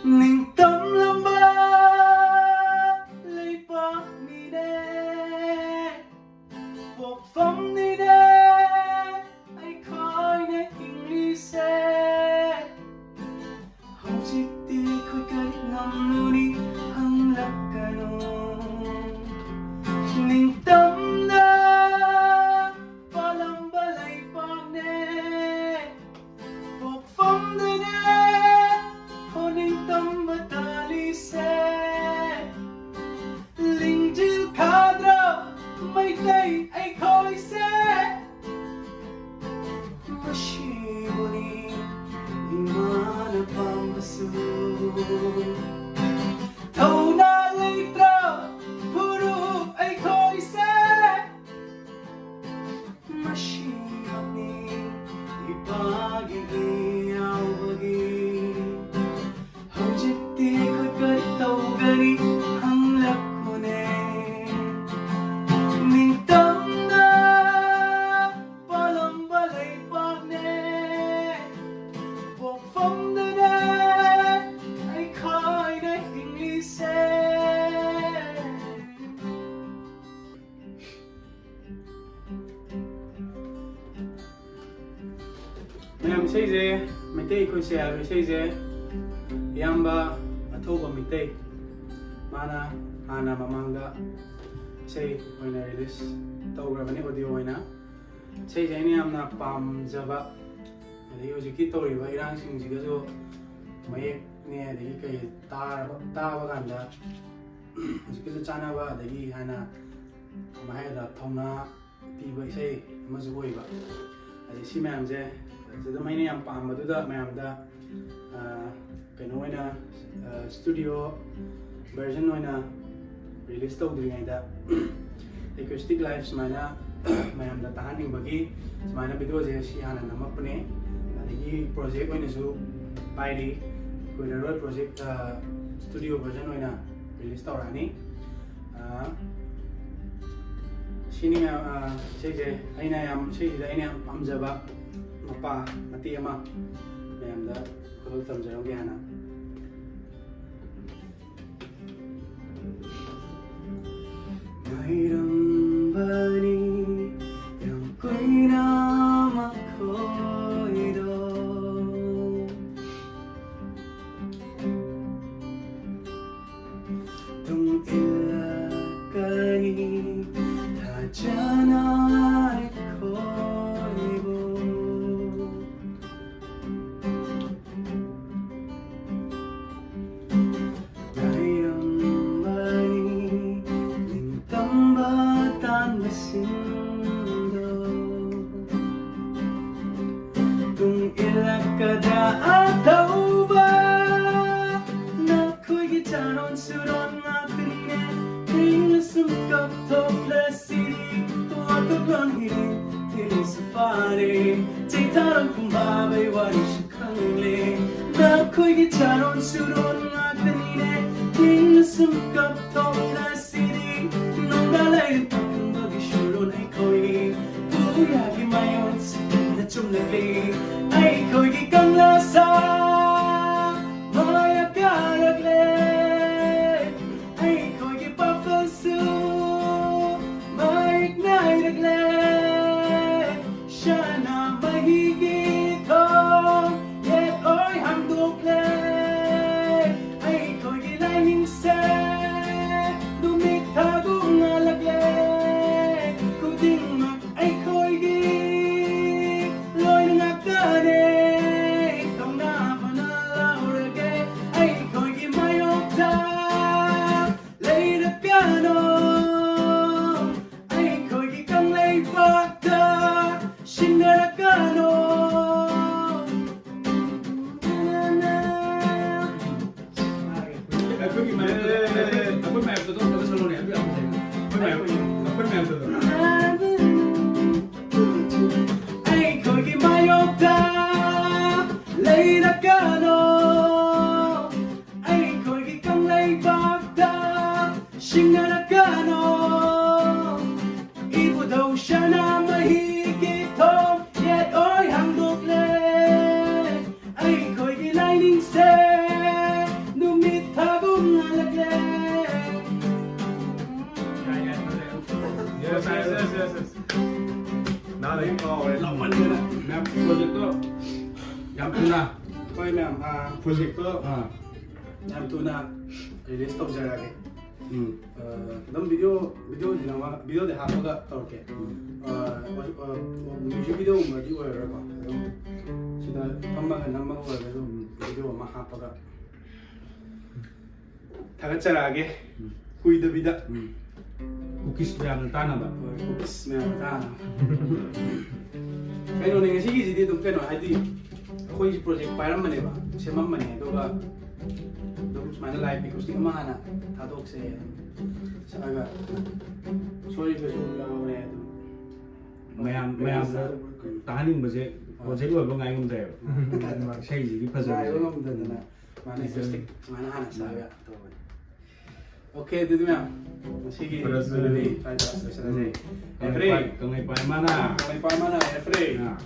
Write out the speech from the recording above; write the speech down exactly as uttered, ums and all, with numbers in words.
ꯅꯤꯡꯇꯝꯂꯝꯕ ꯂꯩꯄꯥꯛꯅꯤꯅꯦ, ꯄꯣꯛꯐꯝꯅꯤꯅꯦ ꯑꯩꯈꯣꯏꯅ ꯍꯤꯡꯂꯤꯁꯦ꯫ ꯍꯧꯖꯤꯛꯇꯤ ꯑꯩꯈꯣꯏ ꯀꯔꯤ ꯉꯝꯂꯨꯅꯤ? ꯍꯪꯂꯛꯀꯅꯨ꯫ ꯅꯤꯡꯇꯝꯅ ꯄꯥꯜꯂꯝꯕ ꯂꯩꯄꯥꯛꯅꯦ, ꯄꯣꯛꯐꯝꯗꯅꯦ ꯍꯣꯅꯤꯡꯇꯝꯕ ꯇꯥꯜꯂꯤꯁꯦ꯫ ꯂꯤꯡꯖꯤꯜ ꯈꯥꯗ꯭ꯔ ꯃꯩꯇꯩ ꯑꯩꯈꯣꯏꯁꯦ꯫ ꯃꯁꯤꯕꯨꯅꯤ ꯏꯃꯥꯅ ꯄꯥꯝꯕꯁꯨ꯫ ꯊꯧꯅꯥ ꯂꯩꯇ꯭ꯔ ꯐꯨꯔꯨꯞ ꯑꯩꯈꯣꯏꯁꯦ꯫ ꯃꯁꯤꯃꯛꯅꯤ ꯏꯄꯥꯒꯤ ꯏ ꯌꯥꯎꯕꯒꯤ꯫ ꯍꯧꯖꯤꯛꯇꯤ ꯑꯩꯈꯣꯏ ꯀꯔꯤ ꯇꯧꯒꯅꯤ? ꯍꯪꯂꯛꯄꯅꯦ꯫ ꯅꯤꯡꯇꯝꯅ ꯄꯥꯜꯂꯝꯕ ꯂꯩꯄꯥꯛꯅꯦ, ꯄꯣꯛꯐꯝꯗꯅꯦ ꯑꯩꯈꯣꯏꯅ ꯍꯤꯡꯂꯤꯁꯦ꯫ ꯃꯌꯥꯝ, ꯏꯁꯩꯁꯦ, ꯃꯩꯇꯩ ꯑꯩꯈꯣꯏꯁꯦ ꯍꯥꯏꯕ ꯏꯁꯩꯁꯦ ꯏꯌꯥꯝꯕ ꯑꯊꯧꯕ ꯃꯩꯇꯩ, ꯃꯥꯅ ꯍꯥꯟꯅ ꯃꯃꯥꯡꯗ ꯏꯁꯩ ꯑꯣꯏꯅ ꯔꯤꯂꯤꯁ ꯇꯧꯈ꯭ꯔꯕꯅꯤ, ꯑꯣꯗꯤꯑꯣ ꯑꯣꯏꯅ꯫ ꯏꯁꯩꯁꯦ ꯑꯩꯅ ꯌꯥꯝꯅ ꯄꯥꯝꯖꯕ, ꯑꯗꯒꯤ ꯍꯧꯖꯤꯛꯀꯤ ꯇꯧꯔꯤꯕ ꯏꯔꯥꯡꯁꯤꯡꯁꯤꯒꯁꯨ ꯃꯌꯦꯛꯅꯦ, ꯑꯗꯒꯤ ꯀꯩ ꯇꯥꯔꯕ, ꯇꯥꯕ ꯀꯥꯟꯗ ꯍꯧꯖꯤꯛꯀꯤꯁꯨ ꯆꯥꯟꯅꯕ, ꯑꯗꯒꯤ ꯍꯥꯟꯅ ꯀꯃꯥꯏ ꯍꯥꯏꯒꯗ꯭ꯔꯥ, ꯊꯧꯅꯥ ꯄꯤꯕ ꯏꯁꯩ ꯑꯃꯁꯨ ꯑꯣꯏꯕ꯫ ꯑꯗꯩ ꯁꯤ ꯃꯌꯥꯝꯁꯦ ꯑꯗꯨꯝ ꯑꯩꯅ ꯌꯥꯝ ꯄꯥꯝꯕꯗꯨꯗ ꯃꯌꯥꯝꯗ, ꯑ, ꯀꯩꯅꯣ ꯑꯣꯏꯅ, ꯑ, ꯁ꯭ꯇꯨꯗꯤꯑꯣ ꯚꯔꯖꯟ ꯑꯣꯏꯅ ꯔꯤꯂꯤꯁ ꯇꯧꯗ꯭ꯔꯤꯉꯩꯗ ꯑꯦꯀꯣꯁꯇꯤꯛ ꯂꯥꯏꯐ ꯁꯨꯃꯥꯏꯅ ꯃꯌꯥꯝꯗ ꯇꯥꯍꯟꯅꯤꯡꯕꯒꯤ ꯁꯨꯃꯥꯏꯅ ꯚꯤꯗꯤꯑꯣꯁꯦ ꯁꯤ ꯍꯥꯟꯅ ꯅꯝꯃꯛꯄꯅꯦ꯫ ꯑꯗꯒꯤ ꯄ꯭ꯔꯣꯖꯦꯛ ꯑꯣꯏꯅꯁꯨ ꯄꯥꯏꯔꯤ, ꯀꯨꯏꯔꯔꯣꯏ ꯄ꯭ꯔꯣꯖꯦꯛ, ꯑ, ꯁ꯭ꯇꯨꯗꯤꯑꯣ ꯚꯔꯖꯟ ꯑꯣꯏꯅ ꯔꯤꯂꯤꯁ ꯇꯧꯔꯛꯑꯅꯤ꯫ ꯑ, ꯁꯤꯅꯤ ꯃꯌꯥꯝ, ꯑ, ꯏꯁꯩꯁꯦ ꯑꯩꯅ ꯌꯥꯝ, ꯏꯁꯩꯁꯤꯗ ꯑꯩꯅ ꯌꯥꯝ ꯄꯥꯝꯖꯕ ꯃꯄꯥ ꯃꯇꯦꯛ ꯑꯃ ꯃꯌꯥꯝꯗ ꯈꯨꯗꯣꯜ ꯇꯝꯖꯔꯝꯒꯦ ꯍꯥꯏꯅ꯫ ꯏꯜꯂꯛꯀꯅꯤ ꯊꯥꯖꯅ ꯑꯩꯈꯣꯏꯕꯨ꯫ ꯉꯥꯏꯔꯝꯕꯅꯤ ꯅꯤꯡꯇꯝꯕ ꯇꯥꯟꯕꯁꯤꯡꯗꯣ꯫ ꯇꯨꯡ ꯏꯜꯂꯛꯀꯗ꯭ꯔꯥ ꯑꯊꯧꯕ? ꯅꯈꯣꯏꯒꯤ ꯆꯥꯔꯣꯟ ꯁꯨꯔꯣꯟ ꯉꯥꯛꯇꯅꯤꯅꯦ꯫ ꯊꯦꯡꯅ ꯁꯨꯝ ꯀꯞꯊꯣꯛꯂꯁꯤꯗꯤ, ꯋꯥꯊꯣꯛꯂꯣꯟ ꯍꯤꯔꯦ, ꯊꯦꯡꯅꯁꯨ ꯐꯥꯔꯦ꯫ ꯆꯩꯊꯥꯔꯣꯟ ꯀꯨꯝꯕꯥꯕꯩ ꯋꯥꯔꯤꯁꯨ ꯈꯪꯂꯦ꯫ ꯅꯈꯣꯏꯒꯤ ꯆꯥꯔꯣꯟ ꯁꯨꯔꯣꯟ ꯉꯥꯛꯇꯅꯤꯅꯦ꯫ ꯊꯦꯡꯅ ꯁꯨꯝ ꯀꯞꯊꯣꯛꯂꯁꯤꯗꯤ, ꯅꯨꯡꯗꯥꯡ ꯂꯥꯏꯔꯤꯛ ꯄꯥꯐꯝꯗꯒꯤ ꯁꯨꯔꯣꯟ ꯑꯩꯈꯣꯏꯒꯤ꯫ ꯄꯨꯌꯥꯒꯤ ꯃꯥꯌꯣꯟꯁꯤꯡꯅ ꯆꯨꯝꯂꯛꯂꯤ꯫ ꯑꯩꯈꯣꯏꯒꯤ ꯀꯪꯂꯥ ꯁꯥ ꯃꯥꯌ ꯀꯥꯔꯛꯂꯦ꯫ ꯑꯩꯈꯣꯏꯒꯤ ꯄꯥꯐꯝꯁꯨ ꯃꯍꯤꯛ ꯅꯥꯏꯔꯛꯂꯦ꯫ ꯁꯅꯥ ꯃꯍꯤꯒꯤ ꯊꯣꯡ ꯌꯦꯠ ꯑꯣꯏ ꯍꯥꯡꯗꯣꯛꯂꯦ꯫ ꯑꯩꯈꯣꯏꯒꯤ ꯂꯥꯏꯅꯤꯡꯁꯦ ꯅꯨꯃꯤꯠ ꯊꯥꯒꯨꯝ ꯉꯥꯜꯂꯛꯂꯦ꯫ ꯈꯨꯗꯤꯡꯃꯛ ꯑꯩꯈꯣꯏꯒꯤ ꯂꯣꯏꯅ ꯉꯥꯛꯇꯅꯦ꯫ ꯊꯧꯅꯥ ꯐꯅ ꯂꯧꯔꯒꯦ ꯑꯩꯈꯣꯏꯒꯤ ꯃꯥꯌꯣꯛꯇ꯫ ꯂꯩꯔꯛꯀꯅꯣ ꯑꯩꯈꯣꯏꯒꯤ ꯀꯪꯂꯩꯄꯥꯛꯇ ꯁꯤꯡꯅꯔꯛꯀꯅꯣ꯫ ꯑꯩꯈꯣꯏꯒꯤ ꯃꯌꯥꯝ, ꯑꯩꯈꯣꯏ ꯃꯌꯥꯝꯗꯣ ꯑꯗꯨꯝ ꯐꯖꯅ ꯁꯛꯂꯛꯑꯣꯅꯦ꯫ ꯑꯩꯈꯣꯏ ꯃꯌꯥꯝ, ꯑꯩꯈꯣꯏ ꯃꯌꯥꯝ, ꯑꯩꯈꯣꯏ ꯃꯌꯥꯝꯗꯣ꯫ ꯑꯩꯈꯣꯏꯒꯤ ꯃꯥꯌꯣꯛꯇ ꯂꯩꯔꯛꯀꯅꯣ꯫ ꯑꯩꯈꯣꯏꯒꯤ ꯀꯪꯂꯩꯄꯥꯛꯇ ꯁꯤꯡꯅꯔꯛꯀꯅꯣ꯫ ꯏꯕꯨꯙꯧ ꯁꯅꯥꯃꯍꯤꯒꯤ ꯊꯣꯡ ꯌꯦꯠ ꯑꯣꯏ ꯍꯥꯡꯗꯣꯛꯂꯦ꯫ ꯑꯩꯈꯣꯏꯒꯤ ꯂꯥꯏꯅꯤꯡꯁꯦ ꯅꯨꯃꯤꯠ ꯊꯥꯒꯨꯝ ꯉꯥꯜꯂꯛꯂꯦ꯫ Yes, yes, yes, yes, yes. ꯅꯥꯔꯦ꯫ ꯀꯥꯎꯔꯦ, ꯂꯥꯎꯃꯟꯗꯅ꯫ ꯃꯌꯥꯝ projectꯇꯣ ꯌꯥꯝ ꯊꯨꯅ꯫ ꯍꯣꯏ ꯃꯌꯥꯝ, ꯑꯥ, projectꯇꯣ ꯑꯥ꯫ ꯌꯥꯝ ꯊꯨꯅ release ꯇꯧꯖꯔꯛꯑꯒꯦ꯫ ꯎꯝ꯫ ꯑ, ꯑꯗꯨꯝ ꯚꯤꯗꯤꯑꯣ ꯚꯤꯗꯤꯑꯣꯁꯤꯅ ꯑꯃ ꯚꯤꯗꯤꯑꯣꯗꯤ ꯍꯥꯞꯄꯒ ꯇꯧꯔꯛꯀꯦ꯫ ꯃ꯭ꯌꯨꯖꯤꯛ ꯚꯤꯗꯤꯑꯣꯒꯨꯝꯕꯗꯤ ꯑꯣꯏꯔꯔꯣꯏꯀꯣ, ꯑꯗꯨꯝ ꯁꯤꯗ ꯐꯝꯃꯒ ꯅꯝꯃꯒ ꯑꯣꯏꯔꯒꯁꯨ ꯚꯤꯗꯤꯑꯣ ꯑꯃ ꯍꯥꯞꯄꯒ ꯊꯥꯒꯠꯆꯔꯛꯑꯒꯦ꯫ ꯀꯨꯏꯗꯕꯤꯗ꯫ ꯀꯨꯀꯤꯁ ꯃꯌꯥꯝꯅ ꯇꯥꯅꯕ꯫ ꯍꯣꯏ, ꯀꯨꯀꯤꯁ ꯃꯌꯥꯝ ꯇꯥꯅꯕ꯫ ꯀꯩꯅꯣꯅꯦ, ꯉꯁꯤꯒꯤꯁꯤꯗꯤ ꯑꯗꯨꯝ ꯀꯩꯅꯣ, ꯍꯥꯏꯗꯤ ꯑꯩꯈꯣꯏꯁꯤ ꯄ꯭ꯔꯣꯖꯦꯛ ꯄꯥꯏꯔꯝꯕꯅꯦꯕ, ꯁꯦꯝꯃꯝꯕꯅꯦ, ꯑꯗꯨꯒ ꯑꯗꯨꯝ ꯁꯨꯃꯥꯏꯅ ꯂꯥꯏꯚ ꯑꯦꯀꯣꯁꯇꯤꯛ ꯑꯃ ꯍꯥꯟꯅ ꯊꯥꯗꯣꯛꯁꯦ ꯁꯛꯑꯒ ꯁꯣꯏꯕꯁꯨ ꯌꯥꯎꯔꯦ ꯑꯗꯨꯝ꯫ ꯃꯌꯥꯝ ꯃꯌꯥꯝꯅ ꯇꯥꯍꯟꯅꯤꯡꯕꯁꯦ ꯄ꯭ꯔꯣꯖꯦꯛ ꯂꯣꯏꯕ ꯉꯥꯏ ꯉꯝꯗ꯭ꯔꯦꯕ꯫ ꯏꯁꯩꯁꯤꯗꯤ ꯉꯥꯏꯕ ꯐꯖꯕꯁꯦ꯫ ꯉꯝꯗꯅ ꯃꯥꯅ ꯑꯦꯀꯣꯁꯇꯤꯛ ꯁꯨꯃꯥꯏꯅ ꯍꯥꯟꯅ ꯁꯛꯑꯒ ꯇꯧꯕꯅꯦ꯫ ꯑꯣꯀꯦ, ꯑꯗꯨꯗꯤ ꯃꯌꯥꯝ ꯉꯁꯤꯒꯤ ꯐꯔꯦ, ꯑꯣꯏꯅꯗꯤ ꯁ꯭ꯋꯥꯏꯗ ꯂꯣꯏꯁꯤꯜꯂꯁꯦ꯫ ꯀꯪꯂꯩꯄꯥꯛ ꯀꯪꯂꯩꯄꯥꯛ ꯏꯃꯥꯅ꯫ ꯀꯪꯂꯩꯄꯥꯛ ꯏꯃꯥꯅ ꯔꯦꯐ꯭ꯔꯤ꯫ ꯑꯥ꯫